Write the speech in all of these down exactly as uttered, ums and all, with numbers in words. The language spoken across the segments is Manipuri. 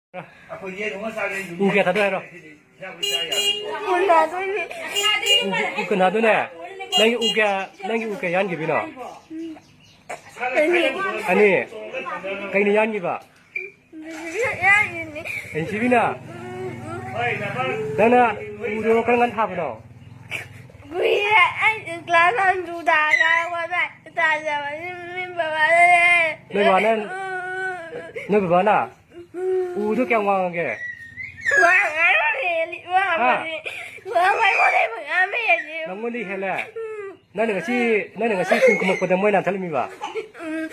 ꯎ ꯀꯌꯥ ꯊꯥꯗꯣꯏ ꯍꯥꯏꯔꯣ? ꯀꯨꯟ ꯊꯥꯗꯣꯏꯅꯦ꯫ ꯎ, ꯎ ꯀꯨꯟ ꯊꯥꯗꯣꯏꯅꯦ꯫ ꯅꯪꯒꯤ ꯎ ꯀꯌꯥ, ꯅꯪꯒꯤ ꯎ ꯀꯌꯥ ꯌꯥꯟꯈꯤꯕꯅꯣ? ꯑꯅꯤ꯫ ꯀꯩꯅ ꯌꯥꯟꯈꯤꯕ? ꯌꯥꯟꯈꯤꯕꯅꯤ꯫ ꯑꯦꯟꯁꯤꯕꯤꯅ? ꯅꯪꯅ ꯎꯗꯣ ꯀꯔꯝ ꯀꯥꯟ ꯊꯥꯕꯅꯣ? ꯀꯨꯏꯔꯦ꯫ ꯑꯩ class one, two ꯊꯥꯔꯒ ꯊꯥꯖꯕꯅꯤ꯫ ꯃꯤ ꯕꯕꯥꯅꯅꯦ꯫ ꯅꯣꯏ ꯕꯕꯥꯅ? ꯅꯣꯏ ꯕꯕꯥꯅ? ꯎꯗꯣ ꯀꯌꯥꯝ ꯋꯥꯡꯉꯒꯦ? ꯋꯥꯡꯉꯦ, ꯋꯥꯡꯉꯦ, ꯍꯥ? ꯋꯥꯡꯉꯦ, ꯋꯥꯡꯉꯦ, ꯋꯥꯡꯉꯦ, ꯋꯥꯡꯉꯦ꯫ ꯅꯪꯉꯣꯟꯗꯩ ꯍꯦꯜꯂꯦ? ꯎꯝ꯫ ꯅꯪꯅ ꯉꯁꯤ, ꯅꯪꯅ ꯉꯁꯤ ꯁꯨꯝ ꯀꯨꯝꯃꯛꯄꯗ ꯃꯣꯏ ꯂꯥꯟꯊꯠꯂꯝꯃꯤꯕ? ꯎꯝ꯫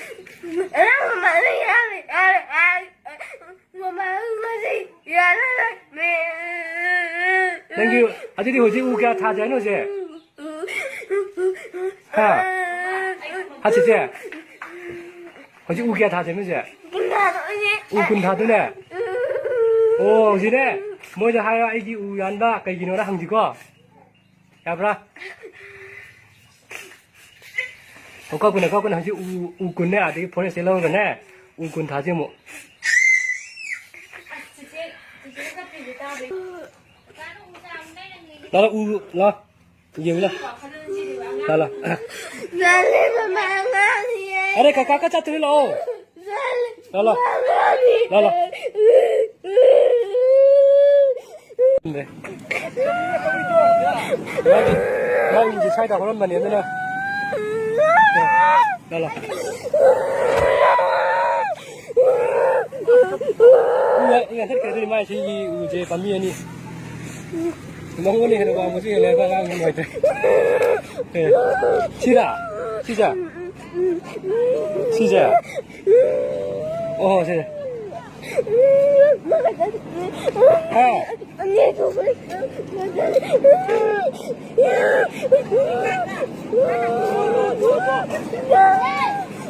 ꯃꯃꯥ, ꯃꯃꯥ, ꯃꯃꯥ, ꯃꯃꯥ, ꯃꯃꯥ, ꯃꯃꯥ, ꯃꯃꯥ꯫ ꯅꯪꯒꯤ, ꯑꯗꯨꯗꯤ ꯍꯧꯖꯤꯛ ꯎ ꯀꯌꯥ ꯊꯥꯁꯦ ꯍꯥꯏꯅꯣ ꯍꯧꯖꯤꯛ? ꯍꯥ? ꯍꯥ, ꯆꯦꯆꯦ? ꯍꯧꯖꯤꯛ ꯎ ꯀꯌꯥ ꯊꯥꯁꯦ ꯍꯥꯏꯅꯣ ꯍꯧꯖꯤꯛ? ꯀꯨꯟ ꯊꯥꯗꯣꯏꯅꯦ꯫ ꯎ ꯀꯨꯟ ꯊꯥꯗꯣꯏꯅꯦ? ꯑꯣ, ꯍꯧꯖꯤꯛꯅꯦ, ꯃꯣꯏꯗ ꯍꯥꯏꯔꯣ, ꯑꯩꯒꯤ ꯎ ꯌꯥꯟꯕ ꯀꯩꯒꯤꯅꯣꯅ ꯍꯪꯁꯤꯀꯣ꯫ ꯌꯥꯕ꯭ꯔꯥ? ꯑꯣ, ꯀꯛꯄꯅꯦ, ꯀꯛꯄꯅꯦ꯫ ꯍꯧꯖꯤꯛ ꯎ, ꯎ ꯀꯨꯟꯅꯦ, ꯑꯗꯒꯤ forest ꯂꯧꯔꯒꯅꯦ, ꯎ ꯀꯨꯟ ꯊꯥꯁꯤ ꯑꯃꯨꯛ꯫ ꯂꯥꯛꯑꯣ, ꯎ, ꯂꯥꯛꯑꯣ꯫ ꯌꯦꯡꯉꯨ ꯂꯥꯎ꯫ ꯂꯥꯛꯑꯣ, ꯂꯥꯛꯑꯣ꯫ ꯂꯥꯛꯑꯣ, ꯂꯥꯛꯑꯣ꯫ ꯆꯠꯂꯦ, ꯃꯃꯥ ꯑꯉꯥꯡꯅꯦ꯫ ꯑꯔꯦ, ꯀꯀꯥ ꯀ ꯆꯠꯇ꯭ꯔꯤ, ꯂꯥꯛꯑꯣ꯫ ꯆꯠꯂꯦ, ꯂꯥꯛꯑꯣ, ꯂꯥꯛꯑꯣ꯫ ꯃꯃꯥ ꯑꯉꯥꯡꯅꯦ꯫ ꯂꯥꯛꯑꯣ, ꯂꯥꯛꯑꯣ꯫ ꯈꯪꯗꯦ꯫ ꯃꯥꯒꯤ, ꯃꯥꯒꯤꯁꯦ ꯁ꯭ꯋꯥꯏꯗ ꯍꯧꯔꯝꯕꯅꯦ, ꯑꯗꯨꯅ꯫ ꯂꯥꯛꯑꯣ, ꯂꯥꯛꯑꯣ꯫ ꯎ ꯌꯥ-, ꯌꯥꯟꯊꯠꯈ꯭ꯔꯦ, ꯑꯗꯨꯗꯤ ꯃꯥꯏ ꯁꯤꯒꯤ ꯎꯁꯦ ꯄꯥꯝꯕꯤ ꯑꯅꯤ꯫ ꯃꯉꯣꯟꯗ ꯍꯦꯟꯅ ꯋꯥꯡꯕꯁꯨ ꯍꯦꯜꯂꯦ ꯍꯥꯏꯕ ꯑꯉꯥꯡꯗꯣ ꯅꯨꯡꯉꯥꯏꯇ꯭ꯔꯦ꯫ ꯑꯦ, ꯁꯤꯔꯥ? ꯁꯤꯁꯦ? ꯁꯤꯁꯦ? ꯑꯣ, ꯁꯤꯁꯦ꯫ ꯍꯥ?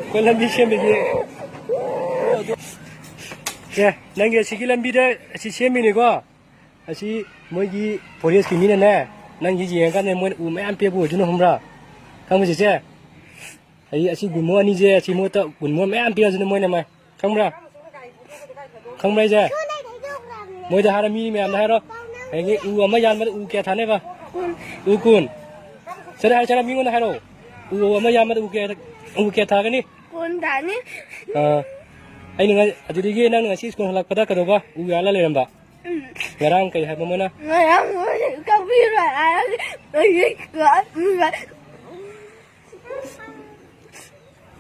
ꯑꯩꯈꯣꯏ ꯂꯝꯕꯤ ꯁꯦꯝꯕꯒꯤ꯫ ꯑꯦ, ꯅꯪꯒꯤ ꯑꯁꯤꯒꯤ ꯂꯝꯕꯤꯗ ꯑꯁꯤ ꯁꯦꯝꯃꯤꯅꯤꯀꯣ? ꯑꯁꯤ ꯃꯣꯏꯒꯤ forestꯀꯤ ꯃꯤꯅꯅꯦ, ꯅꯪꯁꯤ ꯌꯦꯡꯉꯀꯥꯟꯗ ꯃꯣꯏꯅ ꯎ ꯃꯌꯥꯝ ꯄꯤꯔꯛꯄ ꯑꯣꯏꯗꯣꯏꯅꯣ ꯈꯪꯕ꯭ꯔꯥ? ꯈꯪꯕ꯭ꯔꯥ ꯆꯦꯆꯦ? ꯑꯩ ꯑꯁꯤ ꯒꯨꯟꯃꯣ ꯑꯅꯤꯁꯦ ꯑꯁꯤ ꯃꯣꯏꯗ ꯒꯨꯟꯃꯣ ꯃꯌꯥꯝ ꯄꯤꯔꯛꯑꯁꯤꯅ ꯃꯣꯏꯅ ꯃꯥꯏ꯫ ꯈꯪꯕ꯭ꯔꯥ? ꯈꯪꯕ꯭ꯔꯥ ꯍꯥꯏꯁꯦ? ꯃꯣꯏꯗ ꯍꯥꯏꯔꯣ, ꯃꯤ ꯃꯌꯥꯝꯗ ꯍꯥꯏꯔꯣ꯫ ꯍꯌꯦꯡ ꯎ ꯑꯃ ꯌꯥꯟꯕꯗ ꯎ ꯀꯌꯥ ꯊꯥꯅꯦꯕ? ꯎ ꯀꯨꯟ꯫ ꯁꯤꯗ ꯍꯥꯏꯔꯣ, ꯁꯤꯗ ꯃꯤꯉꯣꯟꯗ ꯍꯥꯏꯔꯣ꯫ ꯎ ꯑꯃ ꯌꯥꯟꯕꯗ ꯎ ꯀꯌꯥ, ꯎ ꯀꯌꯥ ꯊꯥꯒꯅꯤ? ꯀꯨꯟ ꯊꯥꯅꯤ꯫ ꯑꯥ꯫ ꯑꯩꯅ ꯉ-, ꯑꯗꯨꯗꯒꯤ ꯅꯪꯅ ꯉꯁꯤ ꯁ꯭ꯀꯨꯜ ꯍꯜꯂꯛꯄꯗ ꯀꯩꯗꯧꯕ? ꯎ ꯌꯥꯜꯂ ꯂꯩꯔꯝꯕ? ꯎꯝ꯫ ꯉꯔꯥꯡ ꯀꯩ ꯍꯥꯏꯕ ꯃꯣꯏꯅ? ꯉꯔꯥꯡ ꯃꯣꯏꯅ ꯀꯛꯄꯤꯔꯣꯏ ꯍꯥꯏꯔꯒ ꯑꯩꯈꯣꯏꯒꯤ ꯀꯛꯄꯤꯕ꯫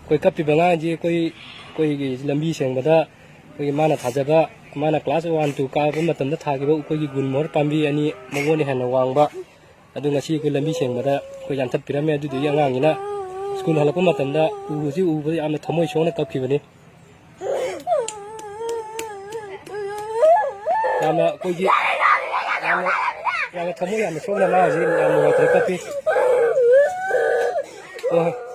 ꯑꯩꯈꯣꯏ ꯀꯞꯄꯤꯕ ꯑꯉꯥꯡꯁꯤ ꯑꯩꯈꯣꯏ, ꯑꯩꯈꯣꯏꯒꯤ ꯂꯝꯕꯤ ꯁꯦꯡꯕꯗ ꯑꯩꯈꯣꯏꯒꯤ ꯃꯥꯅ ꯊꯥꯖꯕ, ꯃꯥꯅ class one two ꯀꯥꯕ ꯃꯇꯝꯗ ꯊꯥꯈꯤꯕ ꯑꯩꯈꯣꯏꯒꯤ ꯒꯨꯜ ꯃꯣꯍꯣꯔ ꯄꯥꯝꯕꯤ ꯑꯅꯤ ꯃꯉꯣꯟꯗ ꯍꯦꯟꯅ ꯋꯥꯡꯕ, ꯑꯗꯨ ꯉꯁꯤ ꯑꯩꯈꯣꯏ ꯂꯝꯕꯤ ꯁꯦꯡꯕꯗ ꯑꯩꯈꯣꯏ ꯌꯥꯟꯊꯠꯄꯤꯔꯝꯃꯦ꯫ ꯑꯗꯨꯗꯨꯒꯤ ꯑꯉꯥꯡꯅꯤꯅ ꯁ꯭ꯀꯨꯜ ꯍꯜꯂꯛꯄ ꯃꯇꯝꯗ ꯎꯁꯤ ꯎꯕꯗ ꯌꯥꯝꯅ ꯊꯃꯣꯏ ꯁꯣꯛꯅ ꯀꯞꯈꯤꯕꯅꯤ꯫ ꯌꯥꯝꯅ ꯑꯩꯈꯣꯏꯒꯤ ꯌꯥꯝꯅ, ꯌꯥꯝꯅ ꯊꯃꯣꯏ ꯌꯥꯝꯅ ꯁꯣꯛꯅ ꯃꯥ ꯍꯧꯖꯤꯛ ꯌꯥꯝ ꯅꯨꯡꯉꯥꯏꯇꯅ ꯀꯞꯄꯤ꯫ ꯍꯣꯏ, ꯍꯣꯏ꯫